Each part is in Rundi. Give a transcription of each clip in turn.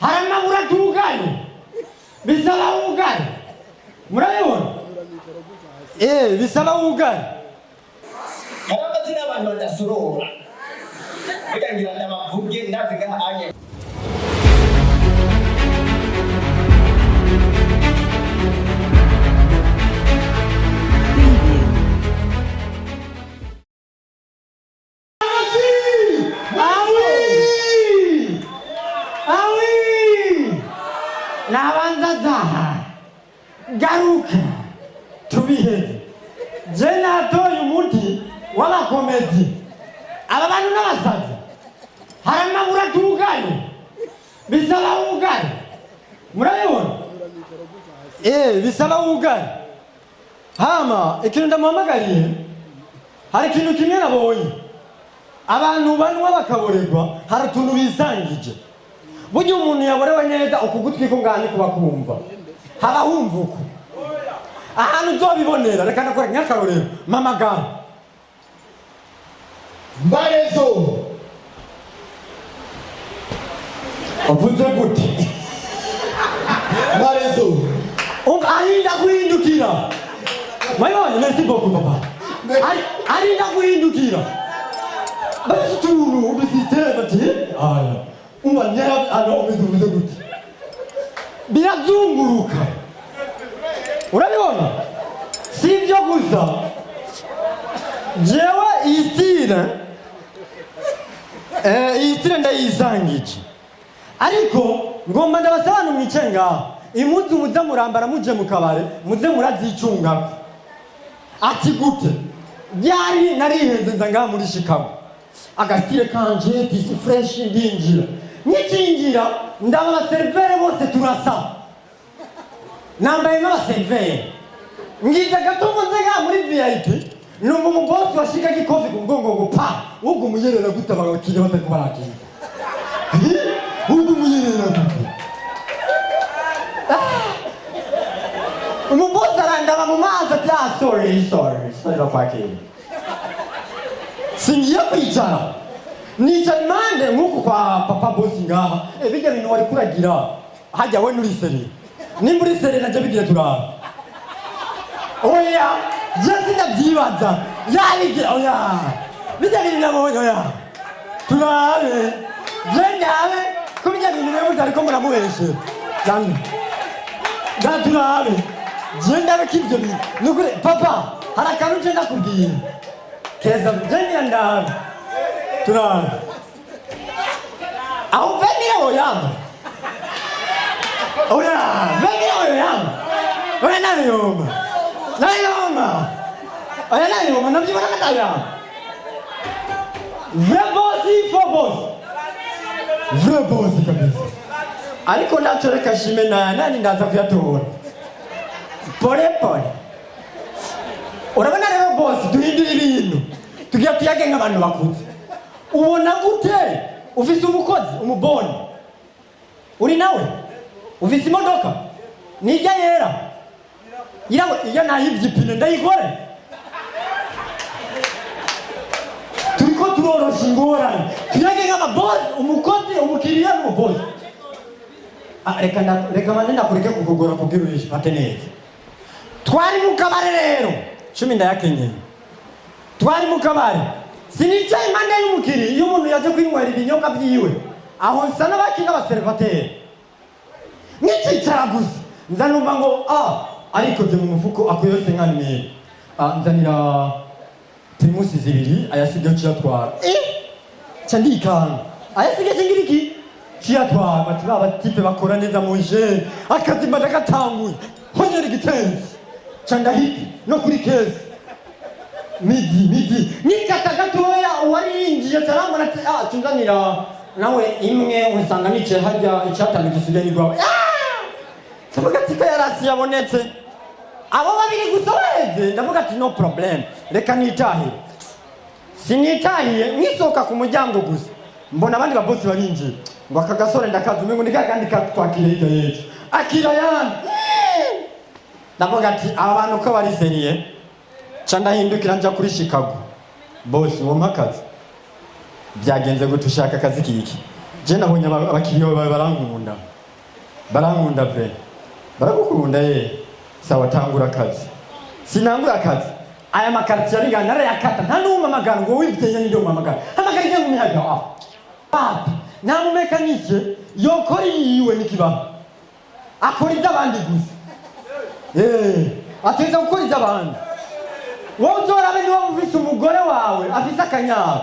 Hari amabura atugaye, bisaba wugare. Murabibona, bisaba wugare. Hari amazina y'abantu badasorora, reka ngira ndabavuge, ndazi ngaha anya. Ah oui! Ah oui! Nabanza zaha. Garuka. Tubiheze. Je natoye umuti w'abakomedi. Aba bantu n'abasazi. Hari amabura atugaye. Bisaba wugare. Murabibona? Bisaba wugare. Hama, ikintu ndamuhamagariye, hari ikintu kimwe nabonye. Abantu banywa bakaborerwa, hari utuntu bisangije. Burya umuntu yaborewe neza, uku gutwi ko ngaha kuba kumva, haba humva uku. Ahantu uzobibonera, reka ndakora nk'akarorero. Mamagara. Mbarezo. Uvuze gute? Mbarezo. Umva, arinda guhindukira. Mwabibonye? Merci beaucoup, papa. Arinda guhindukira, bafite utuntu udusystème, ati aya umva nyara ano umeze, uvuze gute? Birazunguruka, urabibona? Si ibyo gusa, jewe iyi style ndayisangije, ariko ngomba ndabasaba abantu mwicaye ngaha, impuzu muze murambara muje mu kabare, muze murazicungako. Ati gute? Ryari narihenze, nza ngaha muri Chicago, agastyle kanje tisi fresh, ndinjira. Nkikinjira ndaba abaserveur bose turasa, nambaye nk'abaserveur. Ngize gato ngo nze ngaha muri VIP, numva umubosi washikaga ikofi ku mugongo ngo pa! Ubwo umuyerera gute abakiriya batari barakira? Ubwo umuyerera gute? Umubosi arandaba mu maso ati: "Ah, sorry, sorry, sorry, bakwakira." Singiye kwicara, nicara impande nk'uku kwa papa bosi ngaha. Bijya bintu wari kuragira hajya, we nuri sérieux? Nimba uri sérieux, najya bigira turaba. Oya, je sindabyibaza yabigira. Oya, bijya bintu nabonye, oya, turabe, je ndabe ko bijya bintu mwe mutariko muramubeshera cyane. Da turabe, je ndabe ko ibyo bintu nukuri. Papa, hari akantu je ndakubwira keza, je ngira ndabe, turabe aho vemire. Oyamba, oya, vemire, oyamba, oya, nayoma, nayoma, oya, nayoma, nabyibona ko ndayamba. Vrai boss, faux boss, vrai boss kabisa. Ariko naco reka shime na nani, ndaza kuyatora pole pole. Urabona rero boss, duhindura ibintu, tugira tuyage nk'abantu bakuze. Ubona gute ufise umukozi, umuboni uri nawe, ufise imodoka nijya yera yirawe, iyo nayivye ipine ndayikore? Turiko turorosha ingorane, tuyage nk'ababosi, umukozi, umukiriya n'umubosi. Ah, reka manze ndakureke kukugora kugira uyifate neza. Twari mu kabare rero, 10 ndayakenyeye. Twari mu kabare, sinicaye impande y'umukiriya. Iyo umuntu yaje kwinywera ibinyobwa byiwe, aho nsa n'abakina abaservateri. Nkikicara gusa, nza numva ngo ah, arikoze mu mufuko, akuyeho 50 mille: "Ah, nzanira Primus zibiri, ayasigaye ciyatwara." Ca ndikanga, ayasigaye kingira iki? Ciyatwara. Bati ba batipe bakora neza mu jere, akazi mba ndagatanguye, honyera igitenzi, ca ndahita no kuri caisse, midi midi nikata gatoya, uwari yinjiye carambona ati: "Ah, cunzanira nawe imwe." Usanga nicaye harya, icatanu gisigaye ni gwawe. Ah! Ndavuga ati ko yarasi yabonetse, abo babiri gusa baheze. Ndavuga ati: "No problem, reka nitahire." Sinitahiye, nkisohoka ku muryango gusa, mbona abandi babosi barinjiye ngo: "Aka gasore ndakazi, umengo ni kakandi katwakiriye hirya y'ejo." Akira yandi. Ndavuga ati: "Aba bantu ko bari sérieux." Ca ndahindukira nja kuri Chicago: "Bosi, wompa akazi?" "Byagenze gute? Ushaka akazi kiki?" "Je nabonye abakiriya bawe barankunda." Barankunda pe. Baragukunda ye. Sawa, tangura akazi. Sinangura akazi. Aya makartier ari ngaha narayakata, nta n'uwumpamagara ngo wibiteye n'ibyo umpamagara. Hamagara igihe mu mihaga aho. Papi, nta mumécanicien yokora iyiwe n'ikibaho. Akora iby'abandi gusa. Ategereza gukora iby'abandi. Wowe uzorabe niba ufise umugore wawe afise akanyabo.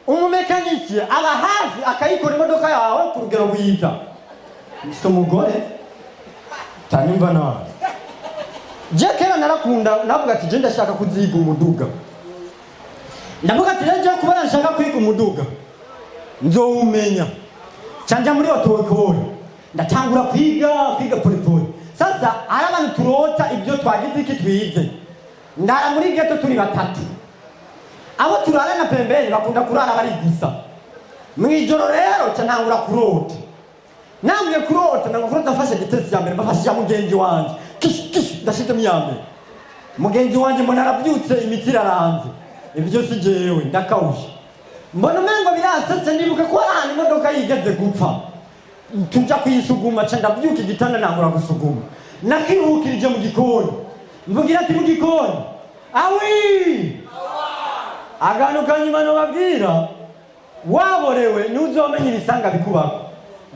Umumécanicien aba hafi akayikora imodoka yawe ku rugero rwiza. Mfise umugore tanyumva nawe. Je kera narakunda, navuga ati je ndashaka kuziga umuduga. Ndavuga ati rero je kubera nshaka kwiga umuduga nzowumenya. Canja muri auto-école, ndatangura kwiga kwiga polepole. Sasa hari abantu turota ibyo twagize iki twize. Ndara muri ghetto turi batatu. Abo turarana pembeni bakunda kurara bari gusa. Mw'ijoro rero ca ntangura kurota. Namwe kurota, nanga kurota mfashe vitesse ya mbere, mbafashe ya mugenzi wanje. Kish kish, ndashizemo iya mbere. Mugenzi wanje mbona arabyutse, imitsi iraranze. Ibyo si jewe, ndakawusha. Mbona umengo birasetse, ndibuka ko hari ahantu imodoka yigeze gupfa. Tuja kuyisuguma, ca ndavyuka igitanda nangura gusuguma. Nakihukirije mu gikoni. Mvugira ati mu gikoni. Awi! Akantu kanyuma nobabwira, waborewe ntuzomenya ibisanga bikubako.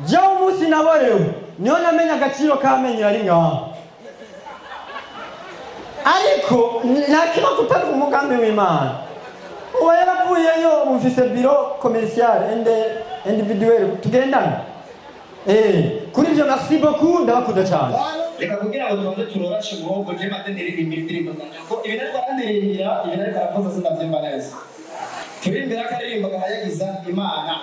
Jewe umunsi naborewe niho namenya agaciro k'amenyo yari ngaho. Ariko nta kiba kutari umugambi w'Imana. Uwo yaravuyeyo, mufise bureau commercial ende individuel tugendana. Kuri ivyo merci beaucoup, ndabakunda cyane. Reka kugira ngo tubanze turorashe umuhogo, je maze ndirimbira indirimbo zanje ko ibintu ariko arandirimbira, ibintu ariko aravuza sinavyumva neza. Turirimbira akaririmbo gahayagiza Imana.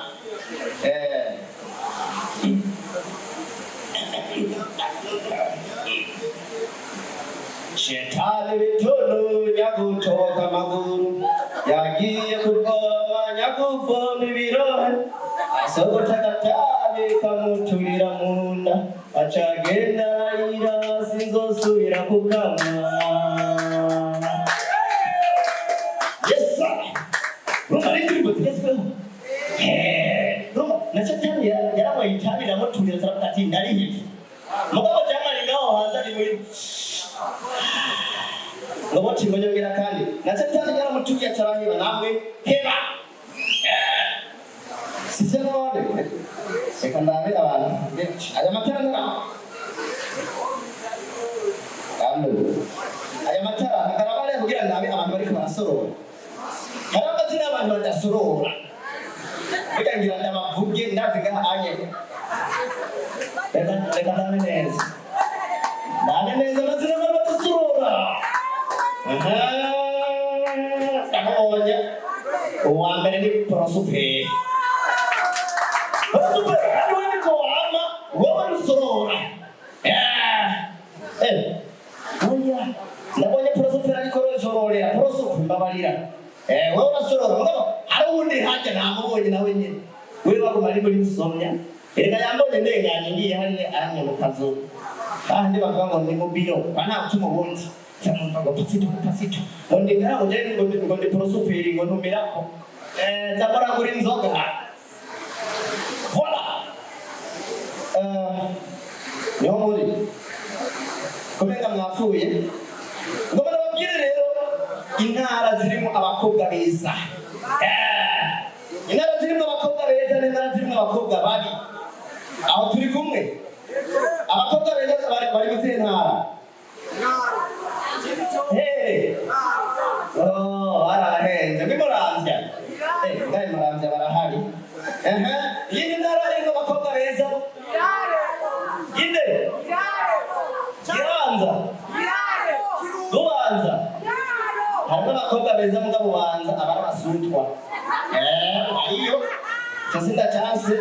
Shetani bitunu nyagutoka amaguru yagiye kuvoma, nyakuvoma ibirohe, asogota agatabi kamuturira mu nda, aca agenda ararira, sinzosubira kukanywa. Yes sir. Urumva ari indirimbo zigezweho. Urumva na Shetani yaranyweye itabi riramuturira, aravuga ati ndarihivye. Mugabo jamari ngaho hanze ari muri ngo boti ngo nyongera, kandi na Satani yaramuturiye acaraheba. Namwe heba sivyo none? Reka ndabe abantu benshi. Aya matara ntara Alo. Aya matara ntagarabare kugira ndabe abantu bariko barasorora. Hari amazina y'abantu badasorora. Reka ngira ndabavuge, ndazi ngaha anye. Reka ndabe neza, ndabe neza amazina y'abantu badasorora. Aha, ndamubonye. Uwa mbere ni Prosuperi. Prosuperi, kandi we niko wama wowe rusorora. Oya, ndabonye Prosuperi ariko rusororera. Prosuperi, mbabarira. Wowe urasorora, mugabo hari uwundi hajya ntamubonye nawe nyene. We baguma ari muri nsomya. Erega yambonye ndenganye ngiye hariya aranye mu kazu. Ahandi bavuga ngo ni mu biro, kwa nta gutuma ubundi. Cyamumva ngo pasito pasito. Ngo ndi ngaho je, ngo ndi prosuperi, ngo ntumirako. Nzamuragura inzoga. Voilà. Niho muri. Kumenga mwapfuye. Ngo barababwire rero intara zirimo abakobwa beza. Intara zirimo abakobwa beza n'intara zirimo abakobwa babi. Aho turi kumwe? Abakobwa beza bari mu zihe ntara? Hey. Oh, barabahenze. Ngo Muramvya. Ngahe Muramvya barahari. Ehe. Iyindi ntara irimo abakobwa beza? Inde? Kiranza. Bubanza. Harimo abakobwa beza muga Bubanza abari abasutwa. Ariyo. Cyo sindacanse.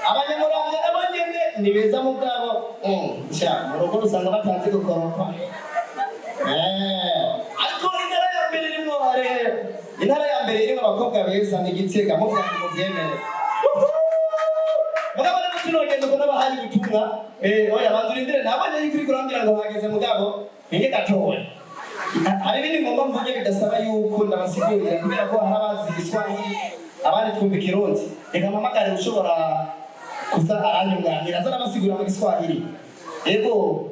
Abanyamuramvya nabo nyene ni beza mugabo. Sha, mu rugo usanga batazi gukoropa. Ariko intara ya mbere irimo rero, intara ya mbere irimo abakobwa beza ni Gitega, muvyange muvyemere. Mugabo rero sinogenda uko n'abahaye ubutumwa. Oya, banza urindire, nabonye yuko uriko urambwira ngo hageze, mugabo ninge gatoya. Hari ibindi ngomba mvuge bidasaba yuko ndabasigurira kubera ko hari abazi Igiswahili, abandi twumva Ikirundi. Reka mpamagare ushobora. Kusa aranyunganira, aza arabasigurira mu Giswahili. Yego.